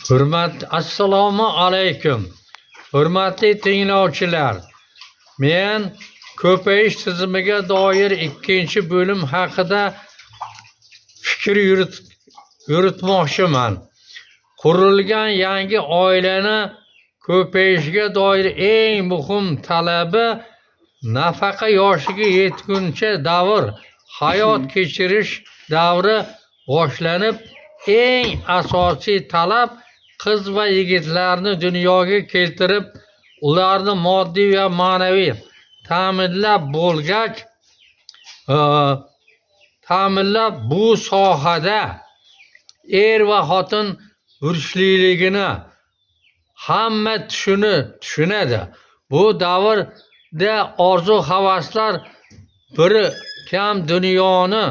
Hurmat, assalomu alaykum. Hurmatli tinglovchilar, men ko'payish tizimiga doir ikkinchi bo'lim haqida fikr yuritmoqchiman. Qurilgan yangi oilani ko'payishiga doir eng muhim talabi nafaqa yoshiga yetguncha davr, hayot kechirish davri boshlanib, eng asosiy talab qiz va yigitlarni dunyoga keltirib, ularni moddiy va ma'naviy ta'minlab bo'lgach, ta'minlab bu sohada er va xotin burchliligini hamma tushunadi. Bu davrda orzu havaslar bir kam dunyoni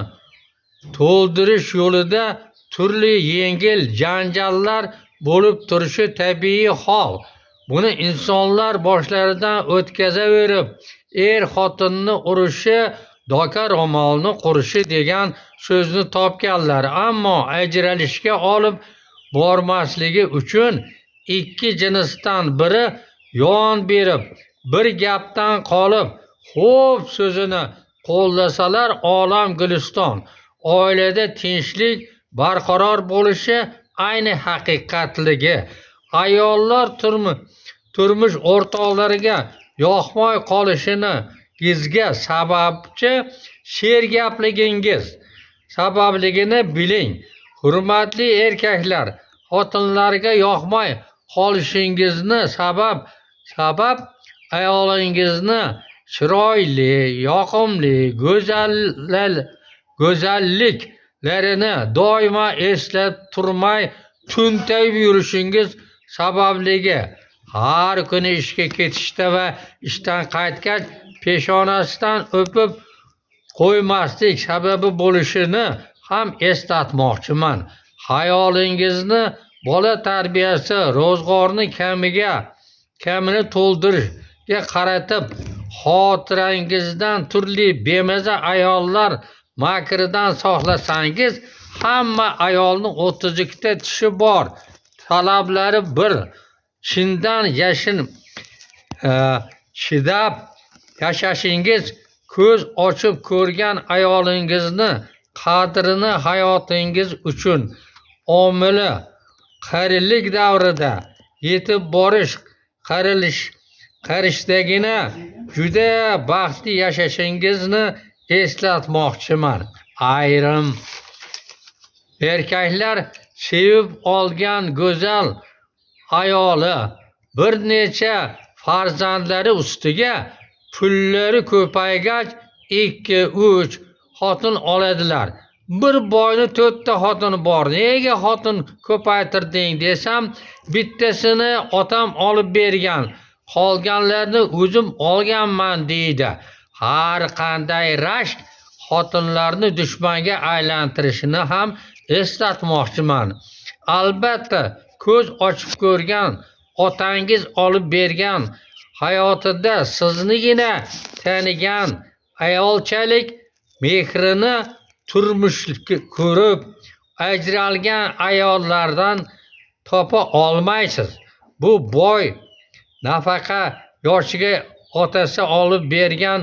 to'ldirish yo'lida turli yengil janjallar bo'lib turishi tabiiy hol. Buni insonlar boshlaridan o'tkazaverib, er xotinni urishi, doka ro'molni qurishi degan so'zni topganlar. Ammo ajralishga olib bormasligi uchun ikki jinsdan biri yon berib, bir gapdan qolib, xo'p so'zini qo'llasalar olam guliston, oilada tinchlik barqaror bo'lishi ayni haqiqatligi. Ayollar turmush o'rtoqlariga yoqmay qolishingizga sababchi sergapligingiz sababligini biling. Hurmatli erkaklar, xotinlarga yoqmay qolishingizni sabab ayolingizni chiroyli, yoqimli, go'zalliklarini doimo eslab turmay tumtayib yurishingiz sababligi. Har kuni ishga ketishda va ishdan qaytgach peshonasidan o'pib qo'ymaslik sababi bo'lishini ham eslatmoqchiman. Hayolingizni bola tarbiyasi, ro'zg'orni kamini to'ldirishga qaratib, xotirangizdan turli bemaza ayollar makridan saqlasangiz, hamma ayolni 32 ta tishi bor, talablari bir, chindan yashin chidab yashashingiz, ko'z ochib ko'rgan ayolingizni qadrini hayotingiz uchun omili qarilik davrida yetib borish qarishdagina juda baxtli yashashingizni eslatmoqchiman. Ayrim erkaklar sevib olgan go'zal ayoli, bir necha farzandlari ustiga pullari ko'paygach 2-3 xotin oladilar. Bir boyni 4 ta xotini bor. Nega xotin ko'paytirding desam, bittasini otam olib bergan, qolganlarini o'zim olganman deydi. Har qanday rashk xotinlarni dushmanga aylantirishini ham eslatmoqchiman. Albatta, ko'z ochib ko'rgan otangiz olib bergan, hayotida siznigina tanigan ayolchalik mehrini turmush ko'rib ajralgan ayollardan topa olmaysiz. Bu boy nafaqa yoshiga otasi olib bergan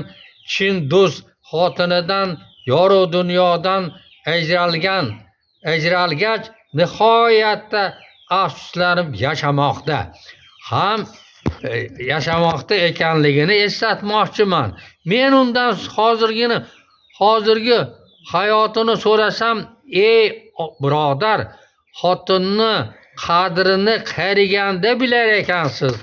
chin do'st xotinidan yorug' dunyodan ajralgach nihoyatda afsuslanib yashamoqda ham yashamoqda ekanligini eslatmoqchiman. Men undan hozirgi hayotini so'rasam, ey birodar, xotinni qadrini qariganda bilar ekansiz.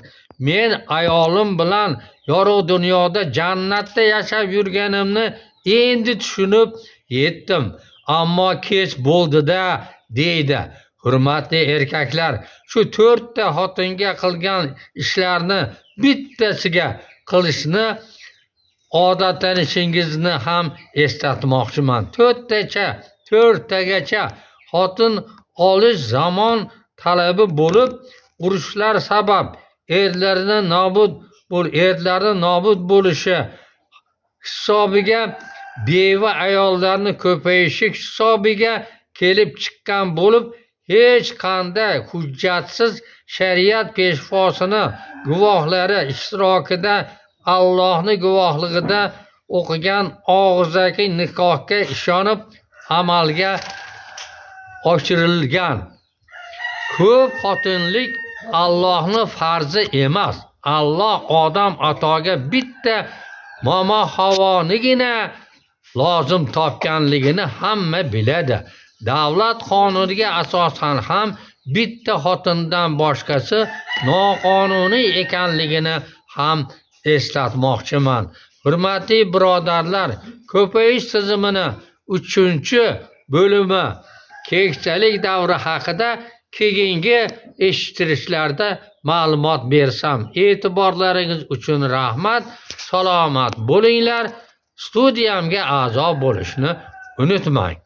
Men ayolim bilan yorug' dunyoda jannatda yashab yurganimni endi tushunib yetdim, ammo kech bo'ldi-da, deydi. Hurmatli erkaklar, shu 4 ta xotinga qilgan ishlarni bittasiga qilishni odatlanishingizni ham eslatmoqchiman. 4tagacha xotin olish zamon talabi bo'lib, urushlar sabab erlarni nobud bo'lishi hisobiga beva ayollarni ko'payishi hisobiga kelib chiqqan bo'lib, hech qanday hujjatsiz shariat peshvosini guvohlari ishtirokida Allohni guvohligida o'qigan og'zaki nikohga ishonib amalga oshirilgan. Ko'p xotinlik Allohni farzi emas. Alloh Odam atoga bitta momo Havonigina lozim topganligini hamma biladi. Davlat qonuniga asosan ham bitta xotindan boshqasi noqonuniy ekanligini ham eslatmoqchiman. Hurmatli birodarlar, ko'payish tizimini 3-bo'limi keksalik davri haqida keyingi eshittirishlarda ma'lumot bersam. E'tiborlaringiz uchun rahmat. Salomat bo'linglar. Studiyamga a'zo bo'lishni unutmang.